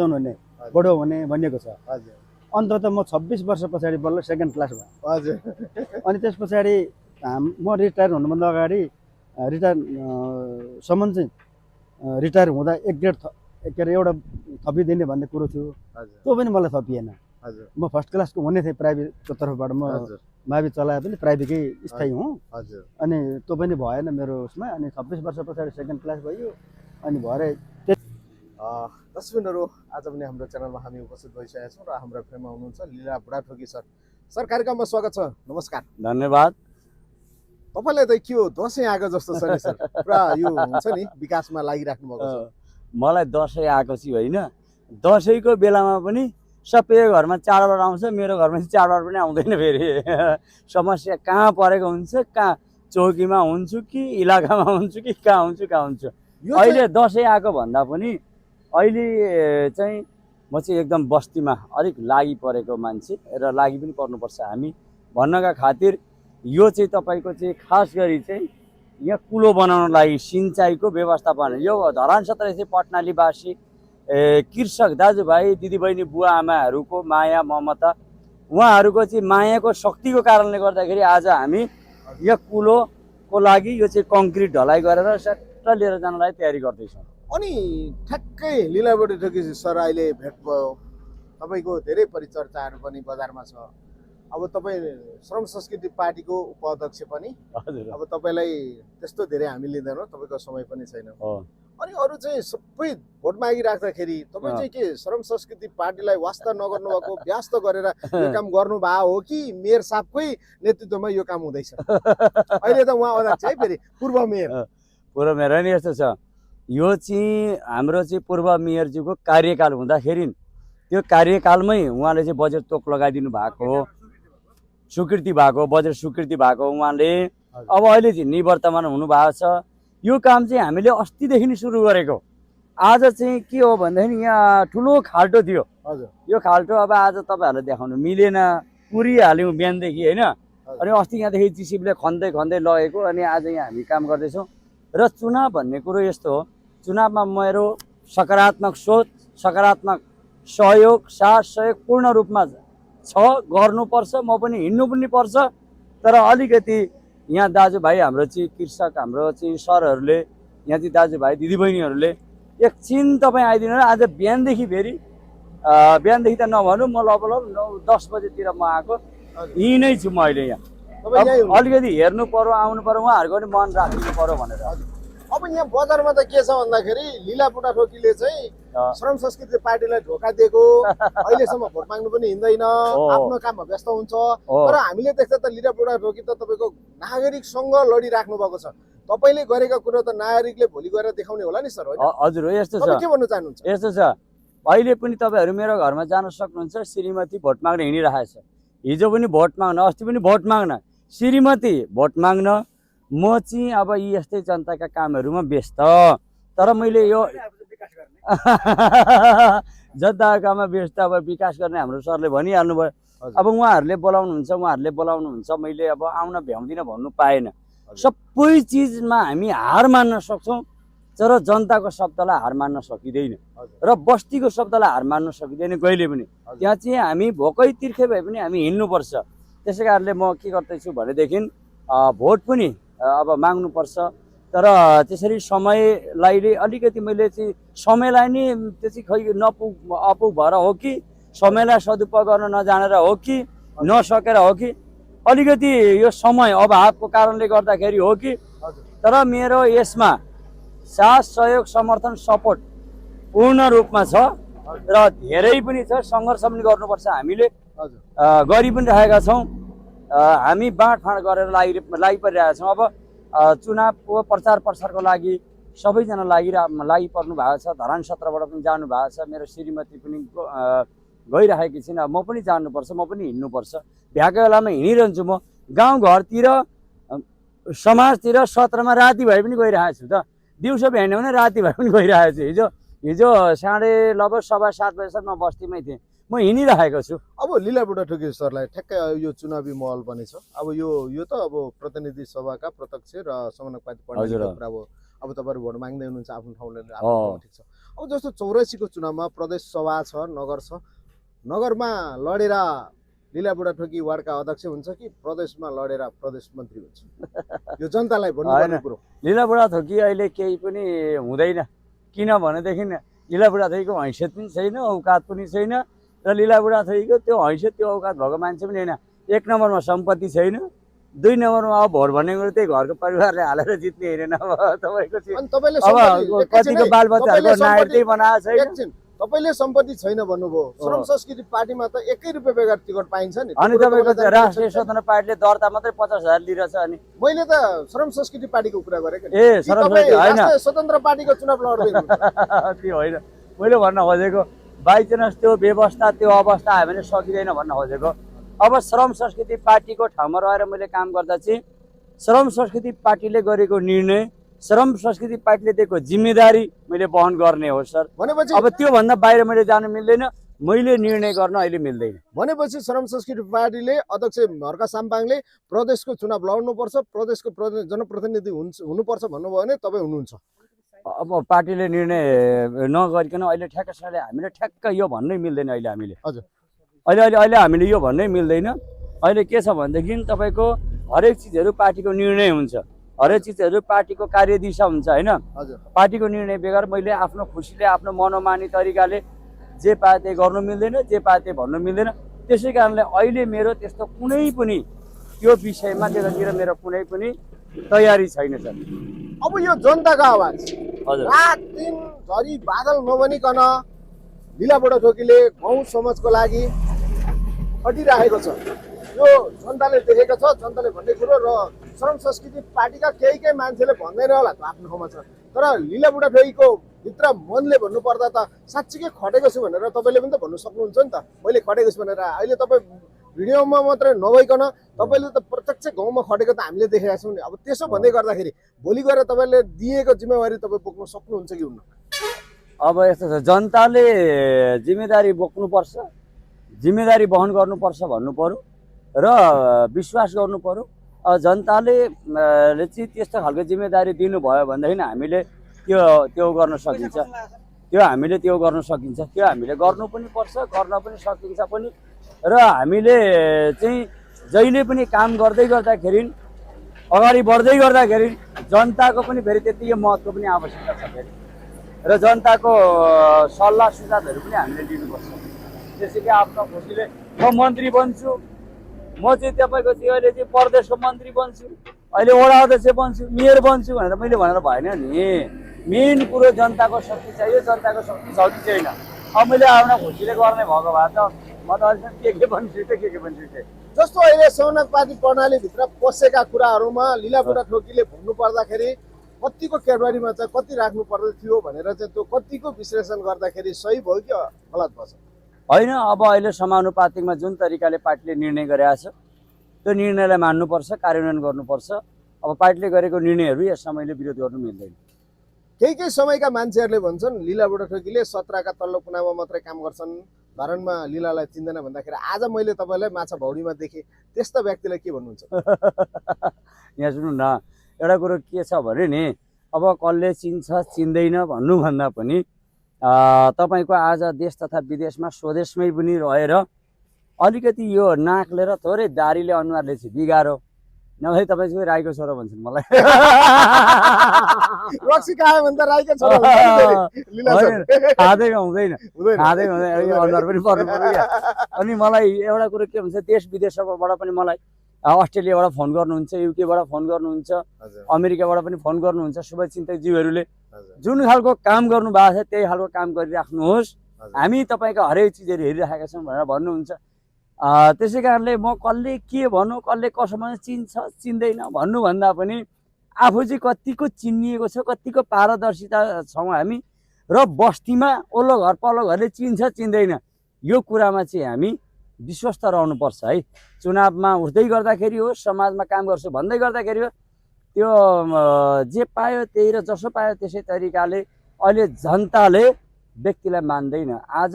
हुने बढो हुने भनिएको छ। अन्त त म 26 वर्ष पछाडि बल्ल सेकेन्ड क्लासमा। अनि त्यस पछाडि म रिटायर हुनुभन्दा अगाडि रिटायरसम्म चाहिँ रिटायर हुँदा एक ग्रेड के अरे एउटा थपिदिने भन्ने कुरो थियो। त्यो पनि मलाई थपिएन। म फर्स्ट क्लासको हुने थिएँ प्राइभेटको तर्फबाट। म मावि चलाए पनि प्राइभेटकै स्थायी हुँ। अनि त्यो पनि भएन मेरो उसमा। अनि 26 वर्ष पछाडि सेकेन्ड क्लास भयो। अनि भरे दर्शकबिन्दुहरू, आज पनि हाम्रो च्यानलमा हामी उपस्थित भइसकेका छौँ र हाम्रो फ्रेममा हुनुहुन्छ लीला बुढाथोकी सर। सर, कार्यक्रममा स्वागत छ। नमस्कार। धन्यवाद। तपाईँलाई त के हो, दसैँ आएको जस्तो छ नि सर। पुरा यो हुन्छ नि विकासमा लागिराख्नु भएको छ। मलाई दसैँ आएको चाहिँ होइन, दसैँको बेलामा पनि सबै घरमा चाडबाड आउँछ, मेरो घरमा चाहिँ चाडबाड पनि आउँदैन। फेरि समस्या कहाँ परेको हुन्छ, कहाँ चौकीमा हुन्छु कि इलाकामा हुन्छु कि कहाँ हुन्छु। अहिले दसैँ आएको भन्दा पनि अहिले चाहिँ म चाहिँ एकदम बस्तीमा अलिक लागि परेको मान्छे र लागि पनि पर्नुपर्छ हामी भन्नका खातिर यो चाहिँ तपाईँको चाहिँ खास गरी चाहिँ यहाँ कुलो बनाउन लागि सिँचाइको व्यवस्थापन। यो धरान 17 चाहिँ पटनालीवासी कृषक दाजुभाइ दिदीबहिनी बुवा आमाहरूको माया ममता, उहाँहरूको चाहिँ मायाको शक्तिको कारणले गर्दाखेरि आज हामी यो कुलोको लागि यो चाहिँ कङ्क्रिट ढलाइ गरेर सट्ट लिएर जानलाई तयारी गर्दैछौँ। अनि ठ्याक्कै लीला बुढाथोकी सर अहिले भेट भयो। तपाईँको धेरै परिचर्चाहरू पनि बजारमा छ। अब तपाईँ श्रम संस्कृति पार्टीको उपाध्यक्ष पनि। अब तपाईँलाई त्यस्तो धेरै हामी लिँदैनौँ, तपाईँको समय पनि छैन। अनि अरू चाहिँ सबै भोट मागिराख्दाखेरि तपाईँ चाहिँ के श्रम संस्कृति पार्टीलाई वास्ता नगर्नु भएको, व्यस्त गरेर यो काम गर्नुभएको हो कि मेयर साहबकै नेतृत्वमा यो काम हुँदैछ? अहिले त उहाँ अध्यक्ष है, फेरि पूर्व मेयर नि यस्तो छ। यो चाहिँ हाम्रो चाहिँ पूर्व मेयरज्यूको कार्यकाल हुँदाखेरि त्यो कार्यकालमै उहाँले चाहिँ बजेट तोक लगाइदिनु भएको हो, स्वीकृति भएको, बजेट स्वीकृति भएको उहाँले। अब अहिले चाहिँ निवर्तमान हुनुभएको छ। यो काम चाहिँ हामीले अस्तिदेखि नै सुरु गरेको। आज चाहिँ के हो भन्दाखेरि यहाँ ठुलो खाल्टो थियो। यो खाल्टो अब आज तपाईँहरूलाई देखाउनु मिलेन, पुरिहाल्यौँ बिहानदेखि होइन। अनि अस्ति यहाँदेखि जिसिपीले खन्दै लगेको। अनि आज यहाँ हामी काम गर्दैछौँ। र चुनाव भन्ने कुरो यस्तो हो, चुनावमा मेरो सकारात्मक सोच, सकारात्मक सहयोग, साथ सहयोग पूर्ण रूपमा छ, गर्नुपर्छ। म पनि हिँड्नु पनि पर्छ। तर अलिकति यहाँ दाजुभाइ हाम्रो चाहिँ कृषक हाम्रो चाहिँ सरहरूले, यहाँ चाहिँ दाजुभाइ दिदीबहिनीहरूले एकछिन तपाईँ आइदिनु र आज बिहानदेखि फेरि बिहानदेखि त नभनौँ, म लगभग 9-10 बजेतिर म आएको। यहीँ नै छु म अहिले यहाँ। अलिकति हेर्नु पर्यो, आउनु पर्यो, उहाँहरूको पनि मन राखिदिनु पर्यो भनेर। अब यहाँ बजारमा त के छ भन्दाखेरि लीला बुढाथोकीले चाहिँ श्रम संस्कृति पार्टीलाई धोका दिएको, अहिलेसम्म भोट माग्नु पनि हिँड्दैन, आफ्नो काममा व्यस्त हुन्छ। तर हामीले देख्दा त लीला बुढाथोकी त तपाईँको नागरिकसँग लडिराख्नु भएको छ। तपाईँले गरेका कुरो त नागरिकले भोलि गएर देखाउने होला नि सर, होइन? हजुर हो, यस्तो छ। के भन्नु चाहनुहुन्छ? यस्तो छ, अहिले पनि तपाईँहरू मेरो घरमा जान सक्नुहुन्छ। श्रीमती भोट माग्न हिँडिरहेछ, हिजो पनि भोट माग्न, अस्ति पनि भोट माग्न, श्रीमती भोट माग्न। म चाहिँ अब यी यस्तै जनताका कामहरूमा व्यस्त। तर मैले यो जनताका काममा व्यस्त, अब विकास गर्ने हाम्रो सरले भनिहाल्नु भयो। अब उहाँहरूले बोलाउनुहुन्छ, मैले अब आउन भ्याउँदिनँ भन्नु पाएन। सबै चिजमा हामी हार मान्न सक्छौँ, तर जनताको शब्दलाई हार मान्न सकिँदैन र बस्तीको शब्दलाई हार मान्न सकिँदैन कहिले पनि। त्यहाँ चाहिँ हामी भोकै तिर्खे भए पनि हामी हिँड्नुपर्छ। त्यसै कारणले म के गर्दैछु भनेदेखि भोट पनि अब माग्नुपर्छ। तर त्यसरी समयलाई अलिकति मैले चाहिँ समयलाई नि त्यो चाहिँ खै अपुग भएर हो कि समयलाई सदुपयोग गर्न नजानेर हो कि नसकेर हो कि अलिकति यो समय अभावको कारणले गर्दाखेरि हो कि। तर मेरो यसमा साथ सहयोग समर्थन सपोर्ट पूर्ण रूपमा छ र धेरै पनि छ। सङ्घर्ष पनि गर्नुपर्छ, हामीले गरि पनि रहेका छौँ। हामी बाँडफाँड गरेर लागिपरिरहेका छौँ। अब चुनावको प्रचार प्रसारको लागि सबैजना लागिपर्नु भएको छ। धरान 17बाट पनि जानु भएको छ। मेरो श्रीमती पनि गइरहेकी छिन्। म पनि जानुपर्छ, म पनि हिँड्नुपर्छ। भ्याएको बेलामा हिँडिरहन्छु। म गाउँघरतिर, समाजतिर सत्रमा राति भए पनि गइरहेको छु त। दिउँसो भ्याएन भने राति भए पनि गइरहेको छु। हिजो लगभग 7:15 बजेसम्म म बस्तीमै थिएँ। म हिँडिरहेको छु। अब लीला बुढाथोकी सरलाई ठ्याक्कै यो चुनावी माहौल पनि छ। अब यो त अब प्रतिनिधि सभाका प्रत्यक्ष र समन्वयक पार्टी पढ्ने कुरा हो। अब तपाईँहरू भोट माग्दै हुनुहुन्छ आफ्नो ठाउँले, ठिक छ। अब जस्तो 84 को चुनावमा प्रदेश सभा छ, नगर छ, नगरमा लडेर लीला बुढाथोकी वार्डका अध्यक्ष हुन्छ कि प्रदेशमा लडेर प्रदेश मन्त्री हुन्छ? यो जनतालाई भन्नुपर्ने कुरो। लीला बुढाथोकी अहिले केही पनि हुँदैन, किनभनेदेखि लीला बुढाथोकीको हैसियत पनि छैन, औकात पनि छैन र लीला बुढाथोकीको त्यो हैसियत त्यो औकात भएको मान्छे पनि होइन। एक नम्बरमा सम्पत्ति छैन, दुई नम्बरमा अब भोट भन्ने कुरो त्यही घरको परिवारले हालेर जित्ने हेरेन। अब तपाईँको चाहिँ अनि तपाईँले अब कतिको बालबच्चाहरूको नागरिक त्यही बनाएको छैन। एकछिन, तपाईँले सम्पत्ति छैन भन्नुभयो, श्रम संस्कृति पार्टीमा त 1 रुपियाँ बेगर टिकट पाइन्छ नि। अनि तपाईँको चाहिँ राष्ट्रिय स्वतन्त्र पार्टीले दर्ता मात्रै 50,000 लिइरहेछ। अनि मैले त श्रम संस्कृति पार्टीको कुरा गरेको नि। ए श्रम संस्कृति होइन, राष्ट्रिय स्वतन्त्र पार्टीको चुनाव लड्दै हुनुहुन्छ। त्यो होइन, मैले भन्न खोजेको बाइचान्स त्यो व्यवस्था त्यो अवस्था आयो भने सकिँदैन भन्न खोजेको। अब श्रम संस्कृति पार्टीको ठाउँमा रहेर मैले काम गर्दा चाहिँ श्रम संस्कृति पार्टीले गरेको निर्णय, श्रम संस्कृति पार्टीले दिएको जिम्मेदारी मैले वहन गर्ने हो सर। भनेपछि अब त्योभन्दा बाहिर मैले जानु मिल्दैन, मैले निर्णय गर्न अहिले मिल्दैन। भनेपछि श्रम संस्कृति पार्टीले अध्यक्ष हर्का साम्पाङले प्रदेशको चुनाव लड्नुपर्छ, प्रदेशको जनप्रतिनिधि हुनुपर्छ भन्नुभयो भने तपाईँ हुनुहुन्छ? अब पार्टीले निर्णय नगरिकन अहिले ठ्याक्कसँगले हामीले ठ्याक्क यो भन्नै मिल्दैन। अहिले हामीले हजुर अहिले हामीले यो भन्नै मिल्दैन। अहिले के छ भनेदेखि तपाईँको हरेक चिजहरू पार्टीको निर्णय हुन्छ, हरेक चिजहरू पार्टीको कार्यदिशा हुन्छ होइन। हजुर पार्टीको निर्णय बेगर मैले आफ्नो खुसीले आफ्नो मनोमानी तरिकाले जे पाए त्यही गर्नु मिल्दैन, जे पाए त्यही भन्नु मिल्दैन। त्यसै कारणले अहिले मेरो त्यस्तो कुनै पनि त्यो विषयमा त्यतातिर मेरो कुनै पनि तयारी छैन सर। अब यो जनताको आवाज हजुर रात दिन झरी बादल नबनिकन लीला बुढाथोकीले गाउँ समाजको लागि खटिराखेको छ। यो जनताले देखेको छ, जनताले भन्ने कुरो र श्रम संस्कृति पार्टीका केही मान्छेले भन्दैन होला त आफ्नो ठाउँमा छ, तर लीला बुढाथोकीको भित्र मनले भन्नुपर्दा त साँच्चीकै खटेको छु भनेर तपाईँले पनि त भन्नु सक्नुहुन्छ नि त। मैले खटेको छु भनेर अहिले तपाईँ भिडियोमा मात्रै नभइकन तपाईँले त प्रत्यक्ष गाउँमा खटेको त हामीले देखेका छौँ नि। अब त्यसो भन्दै गर्दाखेरि भोलि गएर तपाईँले दिएको जिम्मेवारी तपाईँ बोक्न सक्नुहुन्छ कि हुन्न? अब यस्तो छ, जनताले जिम्मेदारी बोक्नुपर्छ, जिम्मेदारी वहन गर्नुपर्छ भन्नु पर्यो र विश्वास गर्नु पर्यो। जनताले चाहिँ त्यस्तो खालको जिम्मेदारी दिनुभयो भनेदेखि हामीले त्यो गर्न सकिन्छ, त्यो हामीले गर्न सकिन्छ, त्यो हामीले गर्नु पनि पर्छ, गर्न पनि सकिन्छ पनि। र हामीले चाहिँ जहिले पनि काम गर्दै गर्दाखेरि अगाडि बढ्दै गर्दाखेरि जनताको पनि फेरि त्यतिकै महत्त्व पनि आवश्यकता छ फेरि, र जनताको सल्लाह सुझावहरू पनि हामीले लिनुपर्छ। त्यसै कि आफ्नो खुसीले म मन्त्री बन्छु, म चाहिँ तपाईँको चाहिँ अहिले चाहिँ प्रदेशको मन्त्री बन्छु, अहिले वडा अध्यक्ष बन्छु, मेयर बन्छु भनेर मैले भनेर भएन नि। मेन कुरो जनताको शक्ति चाहियो, जनताको शक्ति छ कि छैन। अब मैले आफ्नो खुसीले गर्ने भएको भए त म त अहिलेसम्म के बन्छु के बन्छु। जस्तो अहिले समाजवादी प्रणालीभित्र पसेका कुराहरूमा लीला बुढाथोकीले भन्नु पर्दाखेरि कतिको क्याडबरीमा चाहिँ कति राख्नु पर्दै थियो भनेर चाहिँ त्यो कतिको विश्लेषण गर्दाखेरि सही भयो कि गलत भयो? होइन, अब अहिले समानुपातिकमा जुन तरिकाले पार्टीले निर्णय गरेको छ त्यो निर्णयलाई मान्नुपर्छ, कार्यान्वयन गर्नुपर्छ। अब पार्टीले गरेको निर्णयहरू यसमा मैले विरोध गर्नु मिल्दैन। केही समयका मान्छेहरूले भन्छन् लीला बुढाथोकीले सत्राका तल्लो कुनामा मात्रै काम गर्छन्, धरानमा लीलालाई चिन्दैन भन्दाखेरि आज मैले तपाईँलाई माछा भौडीमा देखेँ, त्यस्ता व्यक्तिलाई के भन्नुहुन्छ? यहाँ सुन्नु न, एउटा कुरो के छ भने नि, अब कसले चिन्छ चिन्दैन भन्नुभन्दा पनि तपाईँको आज देश तथा विदेशमा स्वदेशमै पनि रहेर अलिकति यो नाकले र थोरै दारीले अनुहारले चाहिँ बिगारो नभए तपाईँ चाहिँ राईको छोरो भन्छन् मलाई। रक्सी खायो भने त राईको छोरो खाँदैमा हुँदैन, अनुहार पनि पर्नु पर्यो क्या। अनि मलाई एउटा कुरो के भन्छ, देश विदेशबाट पनि मलाई अस्ट्रेलियाबाट फोन गर्नुहुन्छ, युकेबाट फोन गर्नुहुन्छ, अमेरिकाबाट पनि फोन गर्नुहुन्छ शुभचिन्तकज्यूहरूले। जुन खालको काम गर्नु भएको छ त्यही खालको काम गरिराख्नुहोस्, हामी तपाईँको हरेक चिजहरू हेरिराखेका छौँ भनेर भन्नुहुन्छ। त्यसै कारणले म कसले के भनौँ, कसले कसो चिन्छ चिन्दैन भन्नुभन्दा पनि आफू चाहिँ कतिको चिनिएको छ, कतिको पारदर्शिता छौँ हामी, र बस्तीमा ओल्लो घर पल्लो घरले चिन्छ चिन्दैन यो कुरामा चाहिँ हामी विश्वस्त रहनुपर्छ है। चुनावमा उठ्दै गर्दाखेरि हो, समाजमा काम गर्छु भन्दै गर्दाखेरि हो, त्यो जे पायो त्यही र जसो पायो त्यसै तरिकाले अहिले जनताले व्यक्तिलाई मान्दैन। आज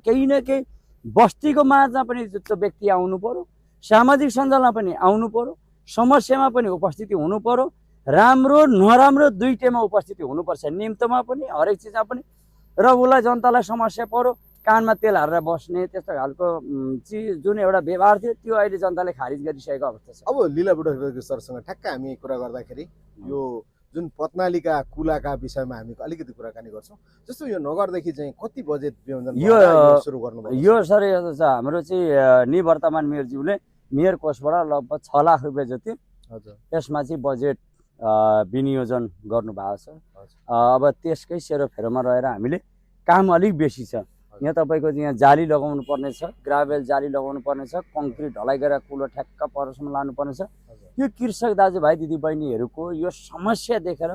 केही न केही बस्तीको माझमा पनि त्यो व्यक्ति आउनु पर्यो, सामाजिक सञ्जालमा पनि आउनु पर्यो, समस्यामा पनि उपस्थिति हुनु पर्यो, राम्रो नराम्रो दुईटैमा उपस्थिति हुनुपर्छ, निम्तमा पनि हरेक चिजमा पनि। र उसलाई जनतालाई समस्या पर्यो, कानमा तेल हालेर बस्ने त्यस्तो खालको चिज जुन एउटा व्यवहार थियो त्यो अहिले जनताले खारिज गरिसकेको अवस्था छ। अब लीला बुढाथोकी सरसँग ठ्याक्क हामी कुरा गर्दाखेरि यो जुन पत्नालीका कुलाका विषयमा हामी अलिकति कुराकानी गर्छौँ। जस्तो यो नगरदेखि चाहिँ कति बजेट व्यञ्जन सुरु गर्नुभयो? यो सर यो छ हाम्रो चाहिँ निवर्तमान मेयरज्यूले मेयर कोषबाट लगभग 6 लाख रुपियाँ जति यसमा चाहिँ बजेट विनियोजन गर्नुभएको छ। अब त्यसकै सेरोफेरोमा रहेर हामीले काम अलिक बेसी छ। यहाँ तपाईँको यहाँ जाली लगाउनु पर्ने छ, ग्राभेल जाली लगाउनु पर्ने छ, कङ्क्रिट ढलाइ गरेर कुलो ठ्याक्क परसम्म लानुपर्ने छ। यो कृषक दाजुभाइ दिदीबहिनीहरूको यो समस्या देखेर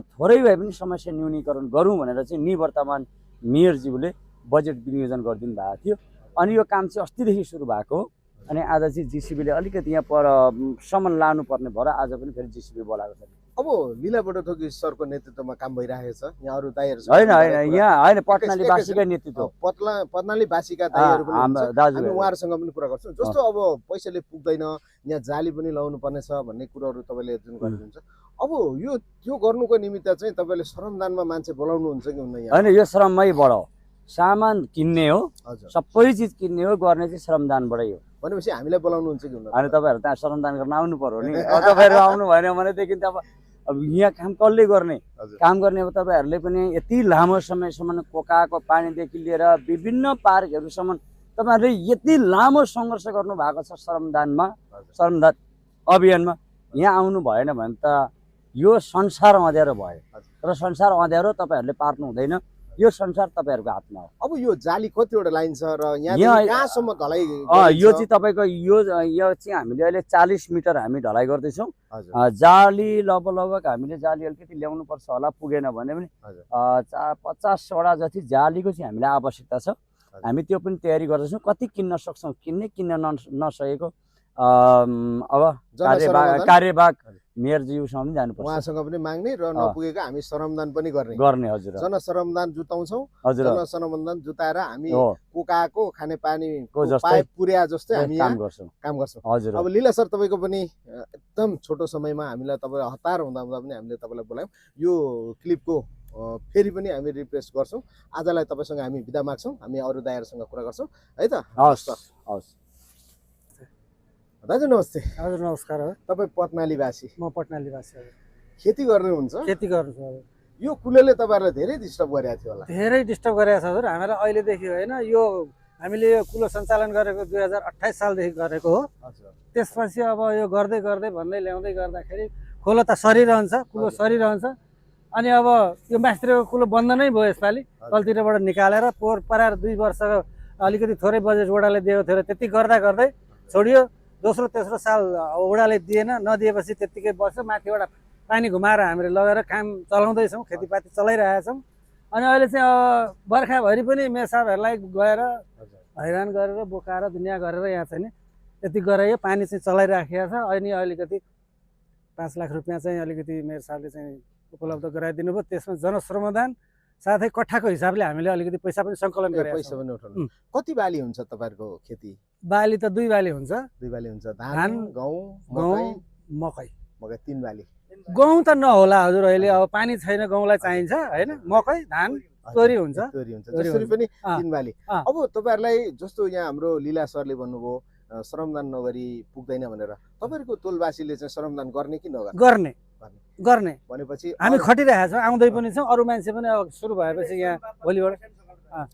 थोरै भए पनि समस्या न्यूनीकरण गरौँ भनेर चाहिँ निवर्तमान मेयरज्यूले बजेट विनियोजन गरिदिनु भएको थियो। अनि यो काम चाहिँ अस्तिदेखि सुरु भएको हो। अनि आज चाहिँ जिसिबीले अलिकति यहाँ परसम्म लानुपर्ने भएर आज पनि फेरि जिसिबी बोलाएको छ। अब लीला बुढाथोकी सरको नेतृत्वमा काम भइरहेको छ। यहाँ अरू दाइहरू होइन यहाँ होइन पत्नालीवासीकै नेतृत्व पत्नालीवासीका दाइहरू पनि हाम्रो हामी दाजुभाइ उहाँहरूसँग पनि कुरा गर्छौँ। जस्तो अब पैसाले पुग्दैन, यहाँ जाली पनि लाउनु पर्ने छ भन्ने कुराहरू तपाईँले जुन गरिदिनुहुन्छ। अब यो त्यो गर्नुको निमित्त चाहिँ तपाईँले श्रमदानमा मान्छे बोलाउनुहुन्छ कि हुन्न? होइन यो श्रममै बढाओ, सामान किन्ने हो, हजुर सबै चिज किन्ने हो, गर्ने चाहिँ श्रमदानबाटै हो। भनेपछि हामीलाई बोलाउनुहुन्छ कि हुन्न? अनि तपाईँहरू त्यहाँ श्रमदान गर्न आउनु पर्यो नि। तपाईँहरू आउनु भएन भनेदेखि त अब यहाँ काम कसले गर्ने? काम गर्ने अब तपाईँहरूले पनि यति लामो समयसम्म कोकाको पानीदेखि लिएर विभिन्न पार्कहरूसम्म तपाईँहरूले यति लामो सङ्घर्ष गर्नु भएको छ श्रमदानमा, श्रमदान अभियानमा। यहाँ आउनु भएन भने त यो संसार अँध्यारो भयो र संसार अँध्यारो तपाईँहरूले पार्नु हुँदैन। यो संसार तपाईँहरूको हातमा हो। अब यो जाली कतिवटा लाइन छ र यहाँ कहाँसम्म ढलाइ? यो चाहिँ तपाईँको यो चाहिँ हामीले अहिले 40 मिटर हामी ढलाइ गर्दैछौँ। जाली लगभग हामीले जाली अलिकति ल्याउनु पर्छ होला, पुगेन भने पनि 50वटा जति जालीको चाहिँ हामीलाई आवश्यकता छ। हामी त्यो पनि तयारी गर्दैछौँ। कति किन्न सक्छौँ, किन्न नसकेको अब कार्यवाहक मेयरज्यूसँग पनि जानुपर्छ, उहाँसँग पनि माग्ने र नपुगेको हामी श्रमदान पनि गर्ने। हजुर जनश्रमदान जुटाउँछौँ। हजुर जनश्रमदान जुटाएर हामी कोकाको खानेपानीको पाइप पुर्या जस्तै हामी काम गर्छौँ। हजुर अब लीला सर तपाईँको पनि एकदम छोटो समयमा हामीलाई तपाईँ हतार हुँदा हामीले तपाईँलाई बोलायौँ। यो क्लिपको फेरि पनि हामी रिप्लेस गर्छौँ। आजलाई तपाईँसँग हामी बिदा माग्छौँ। हामी अरू दाइहरूसँग कुरा गर्छौँ है त। हस् हस् दाजु नमस्ते। हजुर नमस्कार। हो तपाईँ पत्नालीवासी? म पत्नालीवासी हो। खेती गर्नुहुन्छ? खेती गर्छु। यो कुलोले तपाईँहरूलाई धेरै डिस्टर्ब गरेको थियो होला? धेरै डिस्टर्ब गरेको छ हजुर। हामीलाई अहिलेदेखि होइन, यो हामीले यो कुलो सञ्चालन गरेको 2028 सालदेखि गरेको हो। त्यसपछि अब यो गर्दै गर्दै भन्दै ल्याउँदै गर्दाखेरि खोलो त सरिरहन्छ, कुलो सरिरहन्छ। अनि अब यो मास्तिरको कुलो बन्द नै भयो यसपालि। तलतिरबाट निकालेर पोहोर पराएर 2 वर्ष अलिकति थोरै बजेट वडाले दिएको थियो, त्यति गर्दा गर्दै छोडियो। दोस्रो तेस्रो साल वडाले दिएन, नदिएपछि त्यत्तिकै बस्यो। माथिबाट पानी घुमाएर हामीले लगेर काम चलाउँदैछौँ, खेतीपाती चलाइरहेछौँ। अनि अहिले चाहिँ बर्खाभरि पनि मेयर साहबहरूलाई गएर हैरान गरेर बोकाएर दुनियाँ गरेर यहाँ चाहिँ नि यति गरायो। पानी चाहिँ चलाइराखेको छ। अनि अलिकति 5 लाख रुपियाँ चाहिँ अलिकति मेयर साहबले चाहिँ उपलब्ध गराइदिनु भयो। त्यसमा जनश्रमदान साथै कट्ठाको हिसाबले हामीले अलिकति पैसा पनि सङ्कलन गरेको पैसा पनि उठाउनु। कति बाली हुन्छ तपाईँहरूको खेती? बाली त 2 बाली हुन्छ। 2 बाली हुन्छ। धान, गहुँ, मकै 3 बाली। गहुँ त नहोला हजुर, अहिले अब पानी छैन, गहुँलाई चाहिन्छ होइन। मकै धान तोरी हुन्छ। त्यसरी पनि 3 बाली। अब तपाईँहरूलाई जस्तो यहाँ हाम्रो लीला सरले भन्नुभयो श्रमदान नगरी पुग्दैन भनेर, तपाईँहरूको टोलवासीले चाहिँ श्रमदान गर्ने कि नगर्ने? गर्ने भनेपछि हामी खटिरहेका छौँ, आउँदै पनि छौँ। अरू मान्छे पनि अब सुरु भएपछि यहाँ भोलिबाट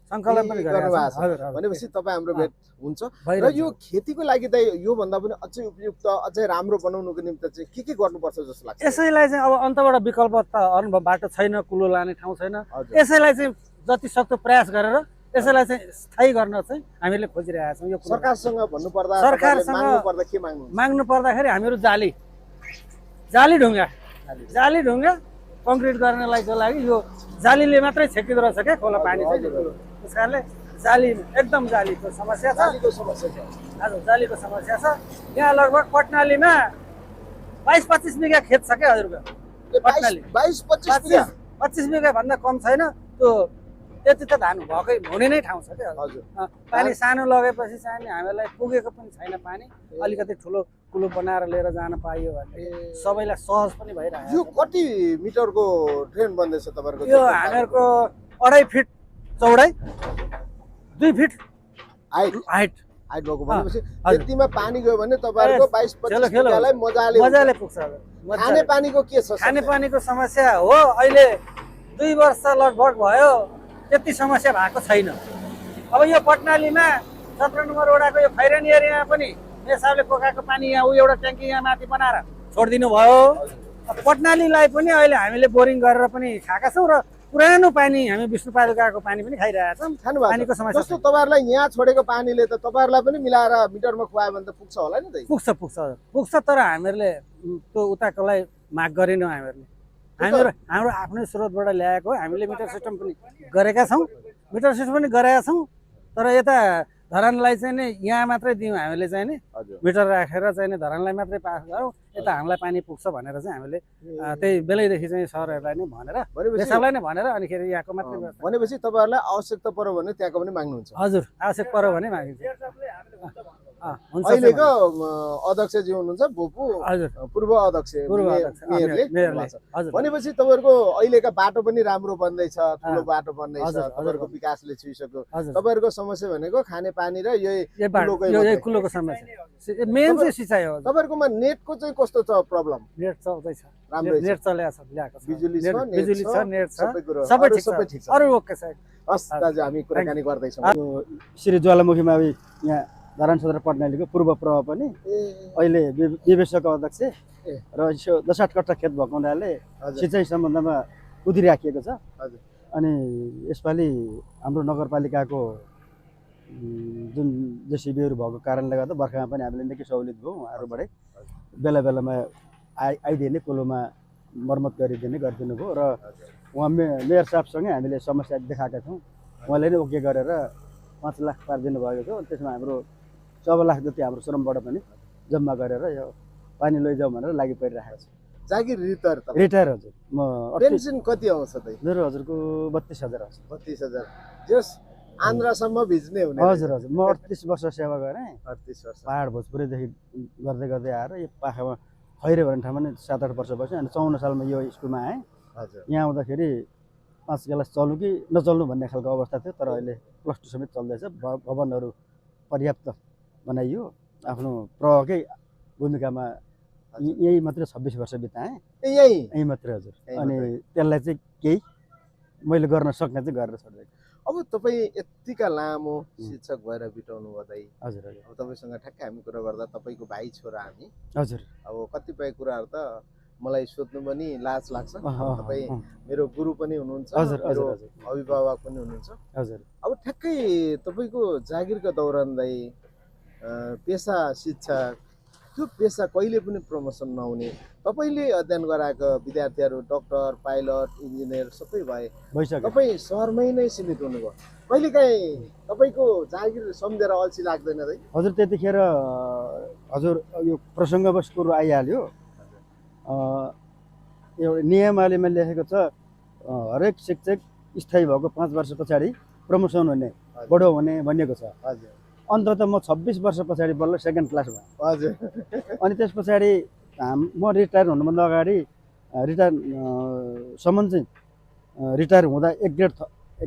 सङ्कलन पनि गरिरहेको छ। भनेपछि तपाईँ हाम्रो भेट हुन्छ। र यो खेतीको लागि त योभन्दा पनि अझै उपयुक्त, अझै राम्रो बनाउनुको निम्ति चाहिँ के गर्नुपर्छ जस्तो लाग्छ? यसैलाई चाहिँ अब अन्तबाट विकल्प त अरू बाटो छैन, कुलो लाने ठाउँ छैन। यसैलाई चाहिँ जति सक्दो प्रयास गरेर यसैलाई चाहिँ स्थायी गर्न चाहिँ हामीले खोजिरहेका छौँ। यो सरकारसँग भन्नुपर्दा, सरकारसँग माग्नु पर्दाखेरि हामीहरू जाली ढुङ्गा कङ्क्रिट गर्नलाई लागि यो जालीले मात्रै छेकिँदो रहेछ क्या खोला पानी चाहिँ। त्यस कारणले जाली एकदम जालीको समस्या छ। हजुर जालीको समस्या छ। यहाँ लगभग पटनालीमा 22-25 बिघा खेत छ क्या हजुरको। पटनाली 22-25 बिघा भन्दा कम छैन। त्यो त्यति त धान भएकै हुने नै ठाउँ छ क्या हजुर। पानी सानो लगेपछि चाहिँ हामीलाई पुगेको पनि छैन पानी। अलिकति ठुलो कुलो बनाएर लिएर जान पाइयो भने सबैलाई सहज पनि भइरहेको। यो कति मिटरको ड्रेन बन्दैछ तपाईँहरूको? यो हामीहरूको 2.5 फिट चौडाइ 2 फिट हाइट हाइट हाइट भएको भनेपछि हजुर। यतिमा पानी गयो भने तपाईँहरूको 22-25 खेलो बिघालाई मजाले मजाले पुग्छ हजुर, खाने मजाले। पानीको के छ खानेपानीको समस्या हो अहिले 2 वर्ष लगभग भयो त्यति समस्या भएको छैन। अब यो पटनालीमा 17 नम्बर वडाको यो खैरानी एरियामा पनि मेसाबले पोखाएको पानी यहाँ एउटा ट्याङ्की यहाँ माथि बनाएर छोडिदिनु भयो। अब पटनालीलाई पनि अहिले हामीले बोरिङ गरेर पनि खाएका छौँ र पुरानो पानी हामी विष्णुपादुकाको पानी पनि खाइरहेका छौँ। खानु पानीको भएको समस्या जस्तो तपाईँहरूलाई यहाँ छोडेको पानीले त तपाईँहरूलाई पनि मिलाएर मिटरमा खुवायो भने त पुग्छ होला नि त पुग्छ पुग्छ हजुर, पुग्छ तर हामीहरूले त्यो उताकोलाई माग गरेनौँ। हामीहरू हाम्रो आफ्नै स्रोतबाट ल्याएको हो। हामीले मिटर सिस्टम पनि गरेका छौँ, तर यता धरानलाई चाहिँ नि यहाँ मात्रै दियौँ हामीले चाहिँ नि मिटर राखेर चाहिँ नि धरानलाई मात्रै पास गरौँ, यता हामीलाई पानी पुग्छ भनेर चाहिँ हामीले त्यही बेलैदेखि चाहिँ सरहरूलाई नै भनेर देशलाई नै भनेर अनिखेरि यहाँको मात्रै व्यवस्था। भनेपछि तपाईँहरूलाई आवश्यकता पर्यो भने त्यहाँको पनि माग्नुहुन्छ हजुर आवश्यक पर्यो भने मागिन्छ। हुन्छ अहिलेको अध्यक्षजी हुनुहुन्छ भोपू हजुर पूर्व अध्यक्ष पूर्व अध्यक्ष मेयरले मेयरले हजुर भनेपछि तपाईँहरूको अहिलेका बाटो पनि राम्रो बन्दैछ ठुलो बाटो बन्दैछ हजुर, तपाईँहरूको विकासले छुइसक्यो हजुर तपाईँहरूको समस्या भनेको खाने पानी र यही कुलोकै यो मात्रै। कुलोको समस्या मेन चाहिँ सिँचाइ हो। तपाईँहरूकोमा नेटको चाहिँ कस्तो छ प्रब्लम नेट चल्दैछ, राम्रै छ नेट चलेको छ, ल्याएको छ, बिजुली छ बिजुली छ, नेट छ, सबै कुरो सबै अरू ठिक सबै छ, ठिक छ अरू ओके छ। हस् दाजु हामी कुराकानी गर्दैछौँ श्री ज्वालामुखी मावि यहाँ धरान सदर पटनालीको पूर्व प्रभाव पनि अहिले विवेशक अध्यक्ष र यसो 10-8 कट्टा खेत भएको हुनाले हजुर सिँचाइ सम्बन्धमा कुदिराखिएको छ। हजुर अनि यसपालि हाम्रो नगरपालिकाको जुन जेसिबीहरू भएको कारणले गर्दा बर्खामा पनि हामीले निकै सहुलियत भयो उहाँहरूबाटै बेला बेलामा आइदिने कुलोमा मर्मत गरिदिनु भयो र उहाँ मेयर साहबसँगै हामीले समस्या देखाएका छौँ। उहाँले नै ओके गरेर 5 लाख पारिदिनु भएको थियो। त्यसमा हाम्रो 14 लाख जति हाम्रो श्रमबाट पनि जम्मा गरेर यो पानी लैजाउँ भनेर लागि परिरहेको छ। जागिर रिटायर हजुर म पेन्सन कति आउँछ त मेरो हजुरको 32,000 आउँछ। 32,000 जस आन्ध्रसम्म भिज्ने हुने हजुर हजुर म 38 वर्ष सेवा गरेँ 38 वर्ष पहाड भोजपुरैदेखि गर्दै गर्दै आएर यो पाखामा खैरे भन्ने ठाउँमा नै 7-8 वर्ष बसेँ। अनि 54 सालमा यो स्कुलमा आएँ। हजुर यहाँ आउँदाखेरि 5 क्लास चल्नु कि नचल्नु भन्ने खालको अवस्था थियो, तर अहिले +2 समेत चल्दैछ। भवनहरू पर्याप्त बनाइयो। आफ्नो प्रहकै भूमिकामा यही मात्रै 26 वर्ष बिताएँ यही मात्रै हजुर। अनि त्यसलाई चाहिँ केही मैले गर्न सक्ने चाहिँ गरेर छोडिदिएँ। अब तपाईँ यतिका लामो शिक्षक भएर बिताउनु भदै हजुर हजुर अब तपाईँसँग ठ्याक्कै हामी कुरा गर्दा तपाईँको भाइ छोरा हामी हजुर अब कतिपय कुराहरू त मलाई सोध्नु पनि लाज लाग्छ। तपाईँ मेरो गुरु पनि हुनुहुन्छ, हजुर मेरो हजुर अभिभावक पनि हुनुहुन्छ। हजुर अब ठ्याक्कै तपाईँको जागिरको दौरान दाइ पेसा शिक्षक त्यो पेसा कहिले पनि प्रमोसन नहुने तपाईँले अध्ययन गराएको विद्यार्थीहरू डक्टर पाइलट इन्जिनियर सबै भए भइसक्यो। तपाईँ सहरमै नै सीमित हुनुभयो। कहिलेकाहीँ तपाईँको जागिर सम्झेर अल्छी लाग्दैन दाइ? हजुर त्यतिखेर हजुर यो प्रसङ्गवश कुरो आइहाल्यो। एउटा नियमावलीमा लेखेको छ हरेक शिक्षक स्थायी भएको 5 वर्ष पछाडि प्रमोसन हुने बढो हुने भनिएको छ। हजुर अन्तत म 26 वर्ष पछाडि बल्ल 2nd क्लास भएँ। हजुर अनि त्यस पछाडि म रिटायर हुनुभन्दा अगाडि रिटायरसम्म चाहिँ रिटायर हुँदा 1 ग्रेड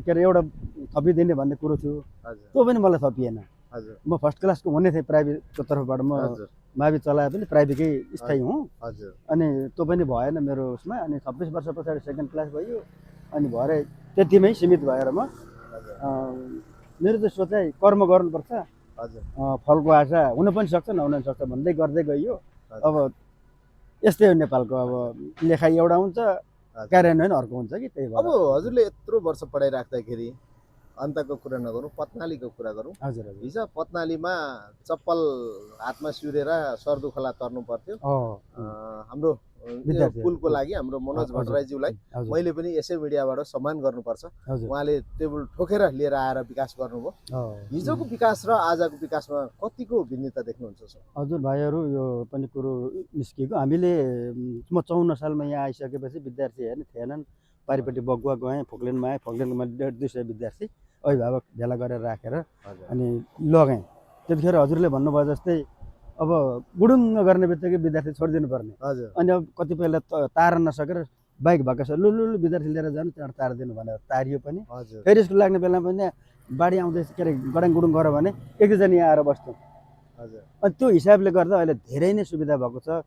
के अरे एउटा थपिदिने भन्ने कुरो थियो। हजुर त्यो पनि मलाई थपिएन। हजुर म फर्स्ट क्लासको हुने थिएँ प्राइभेटको तर्फबाट। म हजुर मावि चलाए पनि प्राइभेटकै स्थायी हुँ। हजुर अनि त्यो पनि भएन मेरो उसमा। अनि 26 वर्ष पछाडि 2nd क्लास भयो। अनि भरे त्यतिमै सीमित भएर म मेरो चाहिँ सोचाइ कर्म गर्नुपर्छ, हजुर फलको आशा हुन पनि सक्छ नहुन पनि सक्छ भन्दै गर्दै गइयो। अब यस्तै हो नेपालको। अब लेखाइ एउटा हुन्छ कार्यान्वयन अर्को हुन्छ कि त्यही अब भएर। हजुरले यत्रो वर्ष पढाइराख्दाखेरि अन्तको कुरा नगरौँ, पत्नालीको कुरा गरौँ। हजुर हजुर हिजो पत्नालीमा चप्पल हातमा सिउरेर सर्दु खोला तर्नु पर्थ्यो हाम्रो विद्यार्थी पुलको लागि हाम्रो मनोज हजुर, भट्टराईज्यूलाई हजुर मैले पनि यसै मिडियाबाट सम्मान गर्नुपर्छ। हजुर उहाँले टेबल ठोकेर लिएर आएर विकास गर्नुभयो। हिजोको विकास र आजको विकासमा कतिको भिन्नता देख्नुहुन्छ सर? हजुर भाइहरू यो पनि कुरो निस्किएको। हामीले म 54 सालमा यहाँ आइसकेपछि विद्यार्थी हेर्ने थिएनन्। पारिपट्टि बगुवा गएँ, फोक्लेनमा आएँ। फोक्लेनमा 150-200 विद्यार्थी अभिभावक भेला गरेर राखेर अनि लगेँ। त्यतिखेर हजुरले भन्नुभयो जस्तै अब बुडुङ्ग गर्ने बित्तिकै विद्यार्थी छोडिदिनु पर्ने। हजुर अनि अब कतिपयलाई तार नसकेर बाइक भएको छ लु लु लु विद्यार्थी लिएर जानु त्यहाँबाट तारिदिनु भनेर तारियो पनि हजुर फेरि स्कुल लाग्ने बेलामा पनि बाढी आउँदैछ के अरे गडाङ गुडुङ गऱ्यो भने एक दुईजना यहाँ आएर बस्थ्यौँ हजुर अनि त्यो हिसाबले गर्दा अहिले धेरै नै सुविधा भएको छ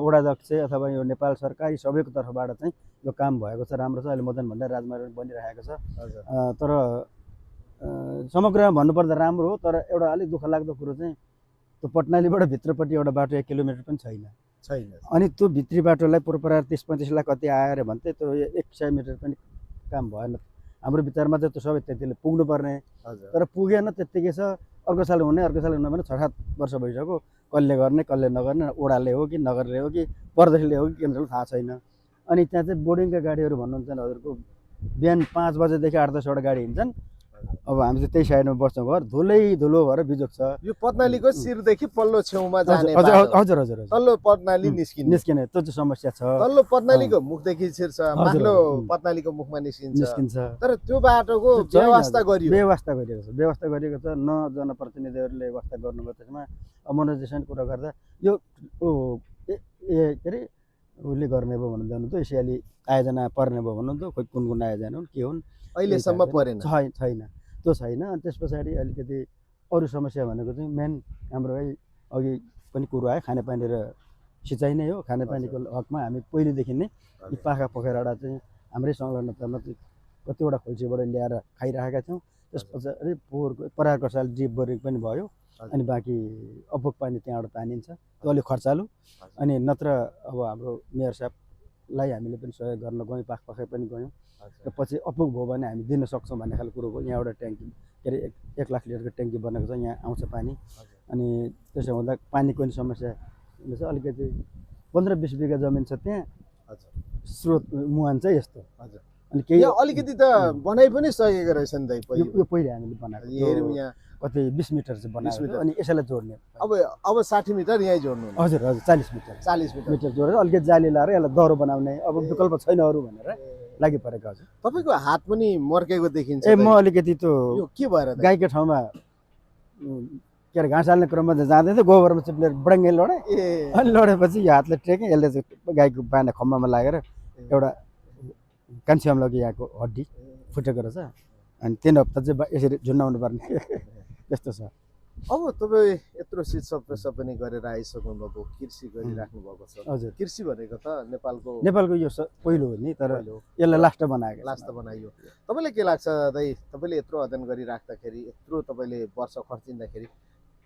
वडाध्यक्ष अथवा यो नेपाल सरकार यी सबैको तर्फबाट चाहिँ यो काम भएको छ राम्रो छ अहिले मदन भण्डारी राजमार्ग बनिरहेको छ हजुर तर समग्रमा भन्नुपर्दा राम्रो हो तर एउटा अलिक दुःख लाग्दो कुरो चाहिँ त्यो पटनालीबाट भित्रपट्टि एउटा बाटो 1 किलोमिटर पनि छैन छैन अनि त्यो भित्री बाटोलाई पुरपरार 30-35 लाख कति आएर भन्थे त्यो 100 मिटर पनि काम भएन हाम्रो विचारमा चाहिँ त्यो सबै त्यतिले पुग्नुपर्ने हजुर तर पुगेन त्यत्तिकै छ अर्को साल हुने अर्को साल हुने भने 6-7 वर्ष भइसक्यो कसले गर्ने कसले नगर्ने ओडाले हो कि नगरले हो कि परदेशले हो कि केन्द्रले थाहा छैन अनि त्यहाँ चाहिँ बोर्डिङका गाडीहरू भन्नुहुन्छ नि हजुरको बिहान 5 बजेदेखि 8-10 वटा गाडी हिँड्छन् अब हामी चाहिँ त्यही साइडमा बस्छौँ घर धुलै धुलो भएर बिजोग छ यो पत्नालीको शिरदेखि पल्लो छेउमा जाने हजुर बाटो। हजुर हजुर हजुर तल्लो पत्नाली निस्किने निस्किने त्यो चाहिँ समस्या छ तल्लो पत्नालीको मुखदेखि छिर्छ हजुर, माथिल्लो हजुर। पत्नालीको मुखमा निस्किन्छ निस्किन्छ तर त्यो बाटोको त्यो छैन व्यवस्था हजुर। गरियो व्यवस्था गरिएको छ व्यवस्था गरिएको छ न जनप्रतिनिधिहरूले व्यवस्था गर्नुभयो त्यसमा मनोजेसन कुरा गर्दा यो के अरे उसले गर्ने भयो भन्नु जानु त एसियाली आयोजना पर्ने भयो भन्नु त खोइ कुन कुन आयोजना हुन् के हुन् अहिलेसम्म परेन छैन त्यो छैन अनि त्यस पछाडि अलिकति अरू समस्या भनेको चाहिँ मेन हाम्रो है अघि पनि कुरो आयो खानेपानी र सिँचाइ नै हो खानेपानीको हकमा हामी पहिलेदेखि नै यी पाखा पोखराबाट चाहिँ हाम्रै संलग्नतामा चाहिँ कतिवटा खोल्सीबाट ल्याएर खाइरहेका थियौँ त्यस पछाडि पोहोरको परारको साल ड्रिप बोरिङ पनि भयो अनि बाँकी अपुग पानी त्यहाँबाट तानिन्छ त्यो अलिक खर्चालु अनि नत्र अब हाम्रो मेयर साहबलाई हामीले पनि सहयोग गर्न गयौँ पाखै पनि गयौँ र पछि अपुग भयो भने हामी दिन सक्छौँ भन्ने खालको कुरो हो यहाँ एउटा ट्याङ्की के अरे 1 लाख लिटरको ट्याङ्की बनेको छ यहाँ आउँछ पानी अनि त्यसो हुँदा पानीको पनि समस्या छ अलिकति 15-20 बिघा जमिन छ त्यहाँ स्रोत मुहान चाहिँ यस्तो हजुर अनि केही यहाँ अलिकति त बनाइ पनि सकेको रहेछ नि दाइ यो पहिले हामीले बनाएको हेरौँ यहाँ कति 20 मिटर चाहिँ बनाएको मिटर। अनि यसैलाई जोड्ने अब 60 मिटर यहीँ जोड्नु हजुर हजुर 40 मिटर 40 मिटर मिटर जोडेर अलिकति जाली लाएर यसलाई दह्रो बनाउने अब विकल्प छैन अरू भनेर लागि परेको हजुर तपाईँको हात पनि मर्केको देखिन्छ ए म दाइ। अलिकति त्यो यो के भएर दाइ? गाईको ठाउँमा के अरे घाँस हाल्ने क्रममा जाँदै थियो गोबरमा चिप्लेर बडङ्गै लडेँ ए अनि लडेपछि यो हातले टेकेँ यसले चाहिँ गाईको बाँधा खम्बामा लागेर एउटा कान्छ्याम लग्यो यहाँको हड्डी फुटेको रहेछ अनि 3 हप्ता चाहिँ यसरी झुन्डाउनु पर्ने त्यस्तो छ अब तपाईँ यत्रो शिक्षा पनि गरेर आइसक्नु भएको कृषि गरिराख्नु भएको छ हजुर कृषि भनेको त नेपालको नेपालको यो पहिलो हो नि तर पहिलो यसलाई लास्ट बनाएको लास्ट बनाइयो तपाईँलाई के लाग्छ दाइ तपाईँले यत्रो अध्ययन गरिराख्दाखेरि यत्रो तपाईँले वर्ष खर्चिँदाखेरि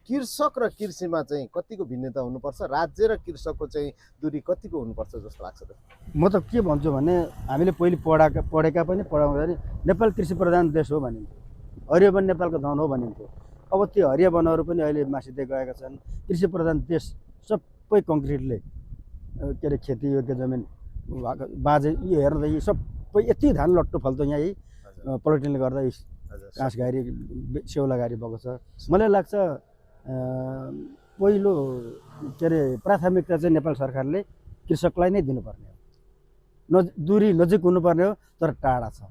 कृषक र कृषिमा चाहिँ कतिको भिन्नता हुनुपर्छ राज्य र कृषकको चाहिँ दूरी कतिको हुनुपर्छ जस्तो लाग्छ त म त के भन्छु भने हामीले पहिले पढेका पनि पढाउँदाखेरि नेपाल कृषि प्रधान देश हो भनिन्थ्यो हरियो वन नेपालको धन हो भनिन्थ्यो अब त्यो हरियो वनहरू पनि अहिले मासिँदै गएका छन् कृषि प्रधान देश सबै कङ्क्रिटले के अरे खेती योग्य जमिन बाजे यो हेर्दा यी सबै यति धान लट्टो फल्दो यहाँ यही पोलिटिनले गर्दा घाँस घारी सेउला घारी भएको छ मलाई लाग्छ पहिलो के अरे प्राथमिकता चाहिँ नेपाल सरकारले कृषकलाई नै दिनुपर्ने हो दूरी नजिक हुनुपर्ने हो तर टाढा छ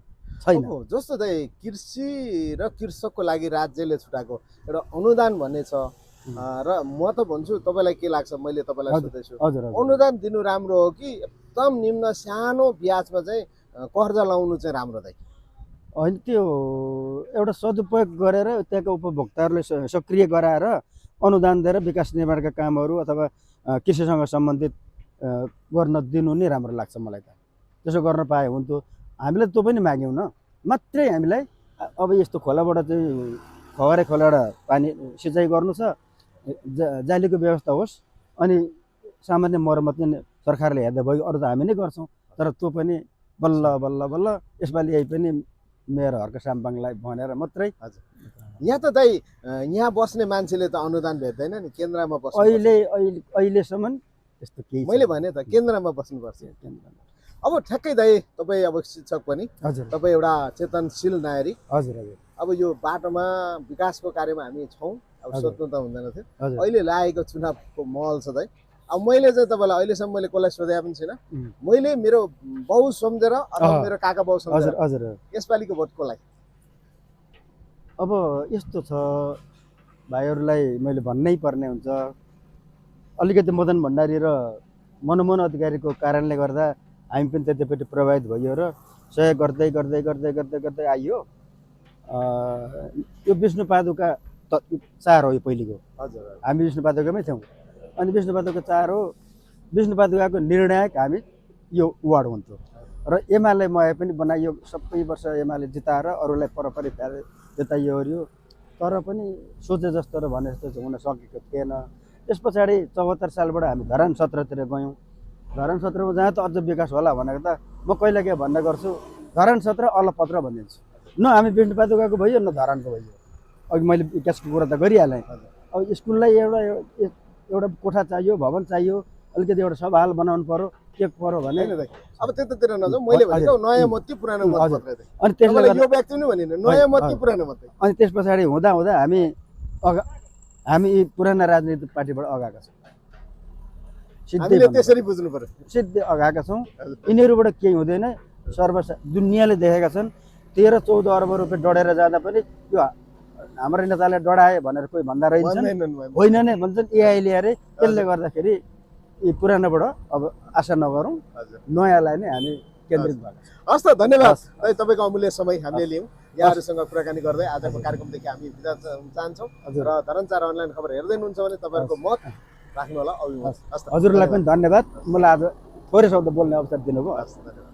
छैन अब जस्तो दाइ कृषि र कृषकको लागि राज्यले छुटाएको एउटा अनुदान भन्ने छ र म त भन्छु तपाईँलाई के लाग्छ मैले तपाईँलाई सोध्दैछु हजुर हजुर अनुदान दिनु राम्रो हो कि एकदम निम्न सानो ब्याजमा चाहिँ कर्जा लाउनु चाहिँ राम्रो दाइ होइन त्यो एउटा सदुपयोग गरेर त्यहाँको उपभोक्ताहरूले सक्रिय गराएर अनुदान दिएर विकास निर्माणका कामहरू अथवा कृषिसँग सम्बन्धित गर्न दिनु नै राम्रो लाग्छ मलाई त त्यसो गर्न पाए हुन्थ्यो हामीले त्यो पनि माग्यौँ न मात्रै हामीलाई अब यस्तो खोलाबाट चाहिँ खगरे खोलाबाट पानी सिँचाइ गर्नु छ जालीको व्यवस्था होस् अनि सामान्य मर्मत पनि सरकारले हेर्दा भयो अरू त हामी नै गर्छौँ तर त्यो पनि बल्ल बल्ल बल्ल यसपालि यही पनि मेयर हर्क साम्पाङलाई भनेर मात्रै हजुर यहाँ त दाइ यहाँ बस्ने मान्छेले त अनुदान भेट्दैन नि केन्द्रमा बस्नु अहिलेसम्म त्यस्तो केही मैले भने त केन्द्रमा बस्नुपर्छ अब ठ्याक्कै दाइ तपाईँ अब शिक्षक पनि हजुर तपाईँ एउटा चेतनशील नागरिक हजुर हजुर अब यो बाटोमा विकासको कार्यमा हामी छौँ अब हजुर। सोध्नु त हुँदैन थियो हजुर अहिले लागेको चुनावको महल छ दाइ अब मैले चाहिँ तपाईँलाई अहिलेसम्म मैले कसलाई सोधेको पनि छैन मैले मेरो बाउ सम्झेर अथवा मेरो काका बाउ हजुर सम्झेर हजुर यसपालिको भोट कसलाई अब यस्तो छ भाइहरूलाई मैले भन्नै पर्ने हुन्छ अलिकति मदन भण्डारी र मनमोहन अधिकारीको कारणले गर्दा हामी पनि त्यतिपट्टि प्रभावित भइयो र सहयोग गर्दै गर्दै गर्दै गर्दै गर्दै आइयो। यो विष्णु पादुका चार हो यो पहिलेको। हजुर हामी विष्णु पादुकामै थियौँ अनि विष्णु पादुका चार हो। विष्णु पादुकाको निर्णायक हामी यो वार्ड हुन्थ्यो र एमाले मय पनि बनाइयो। सबै वर्ष एमाले जिताएर अरूलाई परपरि जिताइयो ओर्यो तर पनि सोचे जस्तो र भने जस्तो हुन सकेको थिएन। त्यस पछाडि 74 सालबाट हामी धरान 17तिर गयौँ। धरान 17मा जहाँ त अझ विकास होला भनेको त म कहिले के भन्ने गर्छु, धरान 17 अलपत्र भनिदिन्छु। न हामी विष्णु पादुकाको भयो न धरानको भयो। अघि मैले विकासको कुरा त गरिहालेँ। अब स्कुललाई एउटा कोठा चाहियो, भवन चाहियो, अलिकति एउटा सभा हाल बनाउनु पर्यो, के पर्यो भने अब त्यतातिर नजाउँ। मैले भनेको नयाँ मत कि पुरानो मत मात्रै थिए। अनि त्यसले यो व्यक्ति नै भनिन नयाँ मत कि पुरानो मत। अनि त्यस पछाडि हुँदा हुँदा हामी पुराना राजनीतिक पार्टीबाट अगाएका छौँ। हामीले त्यसरी बुझ्नु पर्यो। सिधै अगाएका छौँ। यिनीहरूबाट केही हुँदैन। दुनियाँले देखेका छन् 13-14 अर्ब रुपियाँ डढेर जाँदा पनि यो हाम्रो नेताले डढाए भनेर कोही भन्दा रहन्छन्, होइन नै भन्छन् एआई ल्याएर। त्यसले गर्दाखेरि यी पुरानोबाट अब आशा नगरौँ, नयाँलाई नै हामी केन्द्रित भएको छ। हस् त, धन्यवाद। तपाईँको अमूल्य समय हामीले लियौँ यहाँहरूसँग कुराकानी गर्दै आजको कार्यक्रमदेखि हामी बिदा चाहन्छौँ। र धरान 4 अनलाइन खबर हेर्दै हुनुहुन्छ भने तपाईँहरूको मत राख्नु होला अभिमत। हजुरलाई पनि धन्यवाद, मलाई आज थोरै शब्द बोल्ने अवसर दिनुभयो। धन्यवाद।